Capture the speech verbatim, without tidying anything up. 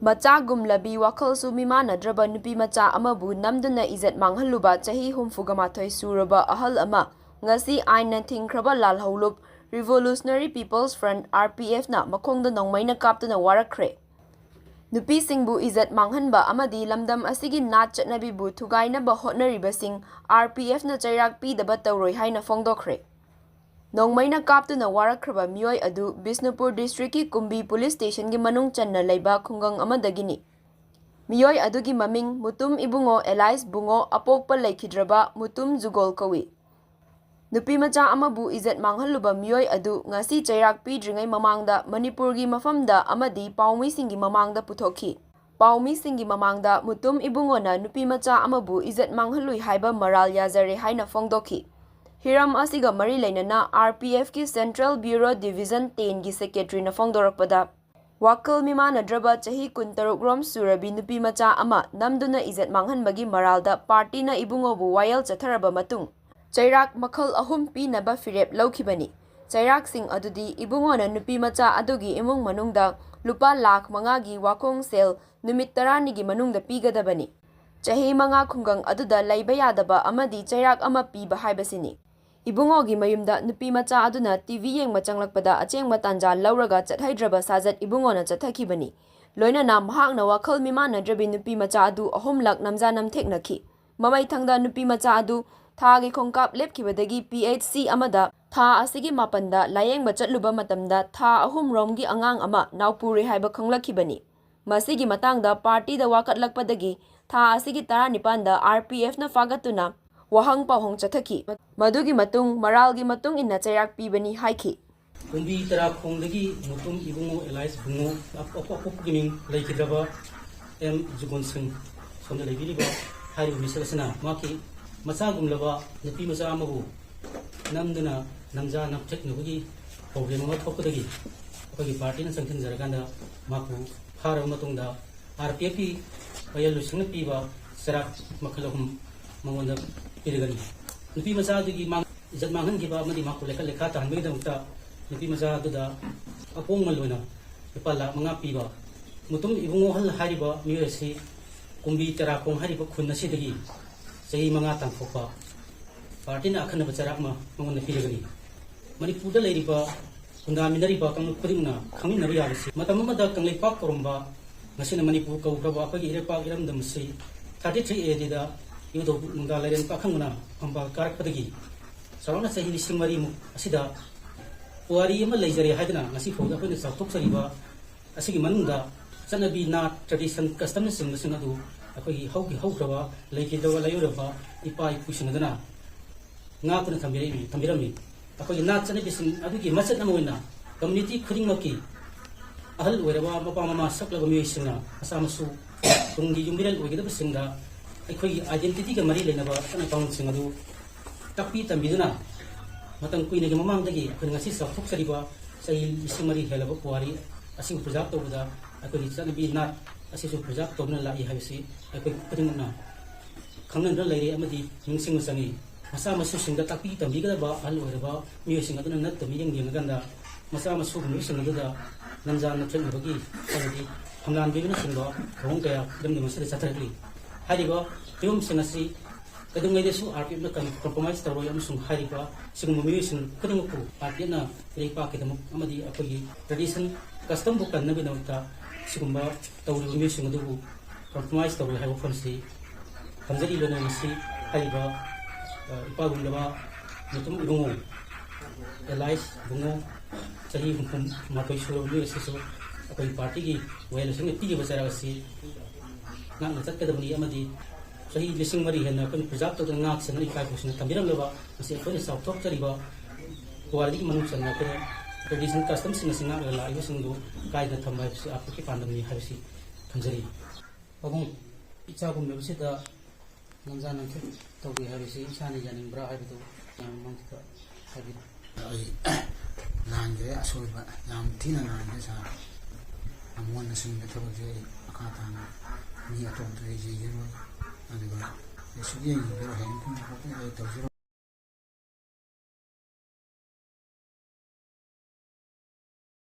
ꯃꯆꯥꯒꯨꯝꯂꯕꯤ ꯋꯥꯈꯜꯁꯨ ꯃꯤꯃꯥꯟꯅꯗ꯭ꯔꯕ ꯅꯨꯄꯤ ꯃꯆꯥ ꯑꯃꯕꯨ ꯅꯝꯗꯨꯅ ꯏꯖꯠ ꯃꯥꯡꯍꯜꯂꯨꯕ ꯆꯍꯤ ꯍꯨꯝꯐꯨꯒ ꯃꯥꯊꯣꯏ ꯁꯨꯔꯕ ꯑꯍꯜ ꯑꯃ ꯉꯁꯤ ꯑꯥꯏꯟꯅ ꯊꯤꯡꯈ꯭ꯔꯕ ꯂꯥꯜꯍꯧꯂꯨꯞ Revolutionary People's Front, R P F, ꯅ ꯃꯈꯣꯡꯗ ꯅꯣꯡꯃꯩꯅ ꯀꯥꯞꯇꯨꯅ ꯋꯥꯔꯛꯈ꯭ꯔꯦ꯫ ꯅꯨꯄꯤꯁꯤꯡꯕꯨ ꯏꯖꯠ ꯃꯥꯡꯍꯟꯕ ꯑꯃꯗꯤ ꯂꯝꯗꯝ ꯑꯁꯤꯒꯤ ꯅꯥꯠ ꯆꯠꯅꯕꯤꯕꯨ ꯊꯨꯒꯥꯏꯅꯕ ꯍꯣꯠꯅꯔꯤꯕꯁꯤꯡ R P F ꯅ ꯆꯩꯔꯥꯛ ꯄꯤꯗꯕ ꯇꯧꯔꯣꯏ ꯍꯥꯏꯅ ꯐꯣꯡꯗꯣꯛꯈ꯭ꯔꯦ꯫ ꯅꯣꯡꯃꯩꯅ ꯀꯥꯞꯇꯨꯅ ꯋꯥꯔꯛꯈ꯭ꯔꯕ ꯃꯤꯑꯣꯏ ꯑꯗꯨ ꯕꯤꯁꯅꯨꯄꯨꯔ district ꯀꯤ ꯀꯨꯝꯕꯤ police station ꯒꯤ ꯃꯅꯨꯡ ꯆꯟꯅ ꯂꯩꯕ ꯈꯨꯡꯒꯪ ꯑꯃꯗꯒꯤꯅꯤ꯫ ꯃꯤꯑꯣꯏ ꯑꯗꯨꯒꯤ ꯃꯃꯤꯡ ꯃꯨꯇꯨꯝ ꯏꯕꯨꯡꯉꯣ alias ꯕꯨꯡꯉꯣ, ꯑꯄꯣꯛꯄ ꯂꯩꯈꯤꯗ꯭ꯔꯕ ꯃꯨꯇꯨꯝ ꯖꯨꯒꯣꯜ ꯀꯧꯏ꯫ ꯅꯨꯄꯤ ꯃꯆꯥ ꯑꯃꯕꯨ ꯏꯖꯠ ꯃꯥꯡꯍꯜꯂꯨꯕ ꯃꯤꯑꯣꯏ ꯑꯗꯨ ꯉꯁꯤ ꯆꯩꯔꯥꯛ ꯄꯤꯗ꯭ꯔꯤꯉꯩ ꯃꯃꯥꯡꯗ ꯃꯅꯤꯄꯨꯔꯒꯤ ꯃꯐꯝꯗ ꯑꯃꯗꯤ ꯄꯥꯎꯃꯤꯁꯤꯡꯒꯤ ꯃꯃꯥꯡꯗ ꯄꯨꯊꯣꯛꯈꯤ꯫ ꯄꯥꯎꯃꯤꯁꯤꯡꯒꯤ ꯃꯃꯥꯡꯗ ꯃꯨꯇꯨꯝ ꯏꯕꯨꯡꯉꯣꯅ ꯅꯨꯄꯤ ꯃꯆꯥ ꯑꯃꯕꯨ ꯏꯖꯠ ꯃꯥꯡꯍꯜꯂꯨꯏ ꯍꯥꯏꯕ ꯃꯔꯥꯜ ꯌꯥꯖꯔꯦ ꯍꯥꯏꯅ ꯐꯣꯡꯗꯣꯛꯈꯤ꯫ ꯍꯤꯔꯝ ꯑꯁꯤꯒ ꯃꯔꯤ ꯂꯩꯅꯅ R P F ꯀꯤ Central Bureau Division ten ꯒꯤ secretary ꯅ ꯐꯣꯡꯗꯣꯔꯛꯄꯗ, ꯋꯥꯈꯜ ꯃꯤꯃꯥꯟꯅꯗ꯭ꯔꯕ ꯆꯍꯤ ꯀꯨꯟꯇꯔꯨꯛ ꯔꯣꯝ ꯁꯨꯔꯕꯤ ꯅꯨꯄꯤ ꯃꯆꯥ ꯑꯃ ꯅꯝꯗꯨꯅ ꯏꯖꯠ ꯃꯥꯡꯍꯟꯕꯒꯤ ꯃꯔꯥꯜꯗ party ꯅ ꯏꯕꯨꯡꯉꯣꯕꯨ ꯋꯥꯌꯦꯜ ꯆꯠꯊꯔꯕ ꯃꯇꯨꯡ, ꯆꯩꯔꯥꯛ ꯃꯈꯜ ꯑꯍꯨꯝ ꯄꯤꯅꯕ ꯐꯤꯔꯦꯞ ꯂꯧꯈꯤꯕꯅꯤ꯫ ꯆꯩꯔꯥꯛꯁꯤꯡ ꯑꯗꯨꯗꯤ ꯏꯕꯨꯡꯉꯣꯅ ꯅꯨꯄꯤ ꯃꯆꯥ ꯑꯗꯨꯒꯤ ꯏꯃꯨꯡ ꯃꯅꯨꯡꯗ ꯂꯨꯄꯥ ꯂꯥꯈ ꯃꯉꯥꯒꯤ ꯋꯥꯈꯣꯡ ꯁꯦꯜ ꯅꯨꯃꯤꯠ ꯇꯔꯥꯅꯤꯒꯤ ꯃꯅꯨꯡꯗ ꯄꯤꯒꯗꯕꯅꯤ꯫ ꯆꯍꯤ ꯃꯉꯥ ꯈꯨꯡꯒꯪ ꯑꯗꯨꯗ ꯂꯩꯕ ꯌꯥꯗꯕ ꯑꯃꯗꯤ ꯆꯩꯔꯥꯛ ꯑꯃ ꯄꯤꯕ ꯍꯥꯏꯕꯁꯤꯅꯤ꯫ ꯏꯕꯨꯡꯉꯣꯒꯤ ꯃꯌꯨꯝꯗ ꯅꯨꯄꯤ ꯃꯆꯥ ꯑꯗꯨꯅ T V ꯌꯦꯡꯕ ꯆꯪꯂꯛꯄꯗ ꯑꯆꯦꯡꯕ ꯇꯥꯟꯖꯥ ꯂꯧꯔꯒ ꯆꯠꯍꯩꯗ꯭ꯔꯕ ꯁꯥꯖꯠ ꯏꯕꯨꯡꯉꯣꯅ ꯆꯠꯊꯈꯤꯕꯅꯤ꯫ ꯂꯣꯏꯅꯅ ꯃꯍꯥꯛꯅ ꯋꯥꯈꯜ ꯃꯤꯃꯥꯟꯅꯗ꯭ꯔꯕꯤ ꯅꯨꯄꯤ ꯃꯆꯥ ꯑꯗꯨ ꯑꯍꯨꯝꯂꯛ ꯅꯝꯖꯥ ꯅꯝꯊꯦꯛꯅꯈꯤ꯫ ꯃꯃꯩꯊꯪꯗ ꯅꯨꯄꯤ ꯃꯆꯥ ꯑꯗꯨ ꯊꯥꯒꯤ ꯈꯣꯡꯀꯥꯞ ꯂꯦꯞꯈꯤꯕꯗꯒꯤ P H C ꯑꯃꯗ ꯊꯥ ꯑꯁꯤꯒꯤ ꯃꯥꯄꯟꯗ ꯂꯥꯌꯦꯡꯕ ꯆꯠꯂꯨꯕ ꯃꯇꯝꯗ ꯊꯥ ꯑꯍꯨꯝ ꯔꯣꯝꯒꯤ ꯑꯉꯥꯡ ꯑꯃ ꯅꯥꯎꯄꯨꯔꯦ ꯍꯥꯏꯕ ꯈꯪꯂꯛꯈꯤꯕꯅꯤ꯫ ꯃꯁꯤꯒꯤ ꯃꯇꯥꯡꯗ party ꯗ ꯋꯥꯀꯠꯂꯛꯄꯗꯒꯤ ꯊꯥ ꯑꯁꯤꯒꯤ ꯇꯔꯥꯅꯤꯄꯥꯟꯗ R P F ꯅ ꯐꯥꯒꯠꯇꯨꯅ ꯋꯥꯍꯪ ꯄꯥꯎꯍꯪ ꯆꯠꯊꯈꯤ꯫ ꯃꯗꯨꯒꯤ ꯃꯇꯨꯡ ꯃꯔꯥꯜꯒꯤ ꯃꯇꯨꯡ ꯏꯟꯅ ꯆꯩꯔꯥꯛ ꯄꯤꯕꯅꯤ ꯍꯥꯏꯈꯤ꯫ ꯀꯨꯝꯕꯤ ꯇꯔꯥꯈꯣꯡꯗꯒꯤ ꯃꯨꯇꯨꯝ ꯏꯕꯨꯡꯉꯣ alias ꯕꯨꯡꯉꯣ, ꯑꯄꯣꯛ-, ꯑꯄꯣꯛꯄꯒꯤ ꯃꯤꯡ ꯂꯩꯈꯤꯗ꯭ꯔꯕ M ꯖꯨꯒꯣꯟ ꯁꯤꯡ, ꯁꯣꯝꯗ ꯂꯩꯕꯤꯔꯤꯕ ꯍꯥꯏꯔꯤꯕ ꯃꯤꯁꯛ ꯑꯁꯤꯅ ꯃꯍꯥꯛꯀꯤ ꯃꯆꯥꯒꯨꯝꯂꯕ ꯅꯨꯄꯤ ꯃꯆꯥ ꯑꯃꯕꯨ ꯅꯝꯗꯨꯅ ꯅꯝꯖꯥ ꯅꯝꯊꯦꯛꯅꯕꯒꯤ problem ꯑꯃ ꯊꯣꯛꯄꯗꯒꯤ ꯑꯩꯈꯣꯏꯒꯤ party ꯅ ꯆꯪꯁꯤꯟꯖꯔꯀꯥꯟꯗ ꯃꯍꯥꯛꯄꯨ ꯐꯥꯔꯕ ꯃꯇꯨꯡꯗ R P F ꯀꯤ ꯋꯥꯌꯦꯜ ꯂꯣꯏꯁꯪꯅ ꯄꯤꯕ ꯆꯩꯔꯥꯛ ꯃꯈꯜ ꯑꯍꯨꯝ ꯃꯉꯣꯟꯗ ꯄꯤꯔꯒꯅꯤ꯫ ꯅꯨꯄꯤ ꯃꯆꯥ ꯑꯗꯨꯒꯤ ꯃꯥꯡ-, ꯏꯖꯠ ꯃꯥꯡꯍꯟꯈꯤꯕ ꯑꯃꯗꯤ ꯃꯍꯥꯛꯄꯨ ꯂꯩꯈꯠ ꯂꯩꯈꯥ ꯇꯥꯍꯟꯕꯒꯤꯗꯃꯛꯇ ꯅꯨꯄꯤ ꯃꯆꯥ ꯑꯗꯨꯗ ꯑꯀꯣꯡꯃꯜ ꯑꯣꯏꯅ ꯂꯨꯄꯥ ꯂꯥꯈ ꯃꯉꯥ ꯄꯤꯕ ꯃꯨꯇꯨꯝ ꯏꯕꯨꯡꯉꯣ ꯑꯍꯜ ꯍꯥꯏꯔꯤꯕ ꯃꯤꯑꯣꯏ ꯑꯁꯤ ꯀꯨꯝꯕꯤ ꯆꯔꯥꯈꯣꯡ ꯍꯥꯏꯔꯤꯕ ꯈꯨꯟ ꯑꯁꯤꯗꯒꯤ ꯆꯍꯤ ꯃꯉꯥ ꯇꯥꯟꯊꯣꯛꯄ ꯄꯥꯔꯇꯤꯅ ꯑꯈꯟꯅꯕ ꯆꯩꯔꯥꯛ ꯑꯃ ꯃꯉꯣꯟꯗ ꯄꯤꯔꯒꯅꯤ꯫ ꯃꯅꯤꯄꯨꯔꯗ ꯂꯩꯔꯤꯕ ꯈꯨꯟꯗꯥꯃꯤꯟꯅꯔꯤꯕ ꯀꯥꯡꯂꯨꯞ ꯈꯨꯗꯤꯡꯃꯛꯅ ꯈꯪꯃꯤꯟꯅꯕ ꯌꯥꯕꯁꯤ, ꯃꯇꯝ ꯑꯃꯗ ꯀꯪꯂꯩꯄꯥꯛ ꯀꯧꯔꯝꯕ, ꯉꯁꯤꯅ ꯃꯅꯤꯄꯨꯔ ꯀꯧꯈ꯭ꯔꯕ ꯑꯩꯈꯣꯏꯒꯤ ꯏꯔꯩꯄꯥꯛ ꯏꯔꯝꯗꯝ ꯑꯁꯤ thirty three A Dꯗ ꯏꯕꯨꯙꯧ ꯅꯨꯡꯗꯥ ꯂꯥꯏꯔꯦꯟ ꯄꯥꯈꯪꯕꯅ ꯐꯝꯕꯥꯜ ꯀꯥꯔꯛꯄꯗꯒꯤ ꯆꯥꯎꯔꯥꯛꯅ ꯆꯍꯤ ꯂꯤꯁꯤꯡ ꯃꯔꯤꯃꯨꯛ ꯑꯁꯤꯗ ꯄꯨꯋꯥꯔꯤ ꯑꯃ ꯂꯩꯖꯔꯦ ꯍꯥꯏꯗꯨꯅ ꯉꯁꯤ ꯐꯥꯎꯗ ꯑꯩꯈꯣꯏꯅ ꯆꯥꯎꯊꯣꯛꯆꯔꯤꯕ ꯑꯁꯤꯒꯤ ꯃꯅꯨꯡꯗ ꯆꯠꯅꯕꯤ, ꯅꯥꯠ, tradition, customꯅꯆꯤꯡꯕꯁꯤꯡ ꯑꯗꯨ ꯑꯩꯈꯣꯏꯒꯤ ꯍꯧꯒꯤ ꯍꯧꯈ꯭ꯔꯕ, ꯂꯩꯈꯤꯗꯕ, ꯂꯩꯔꯨꯔꯕ ꯏꯄꯥ ꯏꯄꯨꯁꯤꯡ ꯑꯗꯨꯅ ꯉꯥꯛꯇꯨꯅ ꯊꯝꯕꯤꯔꯛꯏ, ꯊꯝꯕꯤꯔꯝꯃꯤ꯫ ꯑꯩꯈꯣꯏꯒꯤ ꯅꯥꯠ ꯆꯠꯅꯕꯤꯁꯤꯡ ꯑꯗꯨꯒꯤ ꯃꯆꯠ ꯑꯃ ꯑꯣꯏꯅ community ꯈꯨꯗꯤꯡꯃꯛꯀꯤ ꯑꯍꯜ ꯑꯣꯏꯔꯕ ꯃꯄꯥ ꯃꯃꯥ ꯁꯛꯂꯕ ꯃꯤꯑꯣꯏꯁꯤꯡꯅ ꯃꯆꯥ ꯃꯁꯨ ꯇꯨꯡꯒꯤ ꯌꯨꯝꯕꯤꯔꯦꯜ ꯑꯣꯏꯒꯗꯕꯁꯤꯡꯗ ꯑꯩꯈꯣꯏꯒꯤ identityꯒ ꯃꯔꯤ ꯂꯩꯅꯕ ꯆꯠꯅ ꯀꯥꯡꯂꯣꯟꯁꯤꯡ ꯑꯗꯨ ꯇꯥꯛꯄꯤ ꯇꯝꯕꯤꯗꯨꯅ ꯃꯇꯝ ꯀꯨꯏꯅꯒꯤ ꯃꯃꯥꯡꯗꯒꯤ ꯑꯩꯈꯣꯏꯅ ꯉꯁꯤ ꯆꯥꯎꯊꯣꯛꯆꯔꯤꯕ ꯆꯍꯤ ꯂꯤꯁꯤꯡ ꯃꯔꯤ ꯍꯦꯜꯂꯕ ꯄꯨꯋꯥꯔꯤ ꯑꯁꯤꯕꯨ preserve ꯇꯧꯕꯗ ꯑꯩꯈꯣꯏꯒꯤ ꯆꯠꯅꯕꯤ ꯅꯥꯠ ꯑꯁꯤꯁꯨ preserve ꯇꯧꯗꯨꯅ ꯂꯥꯛꯏ ꯍꯥꯏꯕꯁꯤ ꯑꯩꯈꯣꯏ ꯈꯨꯗꯤꯡꯃꯛꯅ ꯈꯪꯅꯗꯨꯅ ꯂꯩꯔꯦ ꯑꯃꯗꯤ ꯅꯤꯡꯁꯤꯡꯕ ꯆꯪꯏ꯫ ꯃꯆꯥ ꯃꯁꯨꯁꯤꯡꯗ ꯇꯥꯛꯄꯤ ꯇꯝꯕꯤꯒꯗꯕ ꯑꯍꯜ ꯑꯣꯏꯔꯕ ꯃꯤꯑꯣꯏꯁꯤꯡ ꯑꯗꯨꯅ ꯅꯠꯇ ꯃꯤꯠꯌꯦꯡ ꯌꯦꯡꯉꯀꯥꯟꯗ ꯃꯆꯥ ꯃꯁꯨꯒꯨꯝꯕꯁꯤꯡ ꯑꯗꯨꯗ ꯅꯝꯖꯥ ꯅꯝꯊꯦꯛꯅꯕꯒꯤ ꯑꯃꯗꯤ ꯐꯝꯂꯥꯟꯕꯤꯕꯅꯆꯤꯡꯕ ꯊꯧꯑꯣꯡ ꯀꯌꯥ ꯏꯔꯝꯗꯝ ꯑꯁꯤꯗ ꯆꯠꯊꯔꯛꯂꯤ꯫ ꯍꯥꯏꯔꯤꯕ ꯐꯤꯕꯝꯁꯤꯡ ꯑꯁꯤ ꯀꯩꯗꯧꯉꯩꯗꯁꯨ RPFꯅ ꯀꯝ-, compromise ꯇꯧꯔꯣꯏ ꯑꯃꯁꯨꯡ ꯍꯥꯏꯔꯤꯕ ꯁꯤꯒꯨꯝꯕ ꯃꯤꯑꯣꯏꯁꯤꯡ ꯈꯨꯗꯤꯡꯃꯛꯄꯨ RPFꯅ ꯏꯔꯩꯄꯥꯛꯀꯤꯗꯃꯛ ꯑꯃꯗꯤ ꯑꯩꯈꯣꯏꯒꯤ tradition customꯕꯨ ꯀꯟꯅꯕꯒꯤꯗꯃꯛꯇ ꯁꯤꯒꯨꯝꯕ ꯇꯧꯔꯤꯕ ꯃꯤꯑꯣꯏꯁꯤꯡ ꯑꯗꯨꯕꯨ compromise ꯇꯧꯔꯣꯏ ꯍꯥꯏꯕ ꯋꯥꯐꯝꯁꯤ ꯊꯝꯖꯔꯤꯕꯅꯤ꯫ ꯉꯁꯤ ꯍꯥꯏꯔꯤꯕ, ꯑ, ꯏꯄꯥꯒꯨꯝꯂꯕ ꯃꯨꯇꯨꯝ ꯏꯕꯨꯡꯉꯣ alias ꯏꯕꯨꯡꯉꯣ ꯆꯍꯤ ꯍꯨꯝꯐꯨ ꯃꯥꯊꯣꯏ ꯁꯨꯔꯕ ꯃꯤꯑꯣꯏ ꯑꯁꯤꯁꯨ ꯑꯩꯈꯣꯏꯒꯤ ꯄꯥꯔꯇꯤꯒꯤ ꯋꯥꯌꯦꯜꯁꯪꯅ ꯄꯤꯔꯤꯕ ꯆꯩꯔꯥꯛ ꯑꯁꯤ ꯉꯥꯛꯅ ꯆꯠꯀꯗꯕꯅꯤ ꯑꯃꯗꯤ ꯆꯍꯤ ꯂꯤꯁꯤꯡ ꯃꯔꯤ ꯍꯦꯟꯅ ꯑꯩꯈꯣꯏꯅ preserve ꯇꯧꯗꯨꯅ ꯉꯥꯛ ꯁꯦꯟꯗꯨꯅ ꯏꯄꯥ ꯏꯄꯨꯁꯤꯡꯅ ꯊꯝꯕꯤꯔꯝꯂꯕ ꯉꯁꯤ ꯑꯩꯈꯣꯏꯅ ꯆꯥꯎꯊꯣꯛꯆꯔꯤꯕ ꯄꯨꯋꯥꯔꯤꯒꯤ ꯃꯅꯨꯡ ꯆꯟꯅ ꯑꯩꯈꯣꯏꯅ tradition customꯁꯤꯡ ꯑꯁꯤ ꯉꯥꯛꯂꯒ ꯂꯥꯛꯂꯤꯕꯁꯤꯡꯗꯨ ꯀꯥꯏꯗꯅ ꯊꯝꯕ ꯍꯥꯏꯕꯁꯤ RPFꯀꯤ ꯄꯥꯟꯗꯝꯅꯤ ꯍꯥꯏꯕꯁꯤ ꯊꯝꯖꯔꯤ꯫ ꯄꯥꯕꯨꯡ, ꯏꯆꯥꯒꯨꯝꯂꯕꯁꯤꯗ ꯅꯝꯖꯥ ꯅꯝꯊꯦꯛ ꯇꯧꯒꯦ ꯍꯥꯏꯕꯁꯤ ꯏꯁꯥꯅ ꯌꯥꯅꯤꯡꯕ꯭ꯔꯥ ꯍꯥꯏꯕꯗꯨ ꯃꯌꯥꯝ ꯃꯃꯥꯡꯁꯤꯗ ꯍꯥꯏꯕꯤꯔꯣ꯫ ꯑꯩ ꯂꯥꯟꯈ꯭ꯔꯦ, ꯑꯁꯣꯏꯕ ꯌꯥꯝ ꯊꯤꯅ ꯂꯥꯟꯈ꯭ꯔꯦ ꯁꯥꯔ꯫ ꯅꯉꯣꯟꯗ ꯁꯤꯒꯨꯝꯕ ꯊꯕꯛꯁꯦ ꯑꯩ ꯃꯈꯥ ꯇꯥꯅ ꯃꯤ ꯑꯇꯣꯞꯄꯗ ꯑꯩ ꯌꯩꯖꯔꯣꯏ꯫ ꯑꯗꯨꯒ ꯑꯩ ꯁꯨꯛꯌꯦꯡ ꯌꯦꯡꯖꯔꯣꯏ, ꯍꯌꯦꯡ ꯄꯨꯡ ꯀꯌꯥ ꯐꯥꯎꯕ ꯑꯩ ꯇꯧꯖꯔꯣꯏ꯫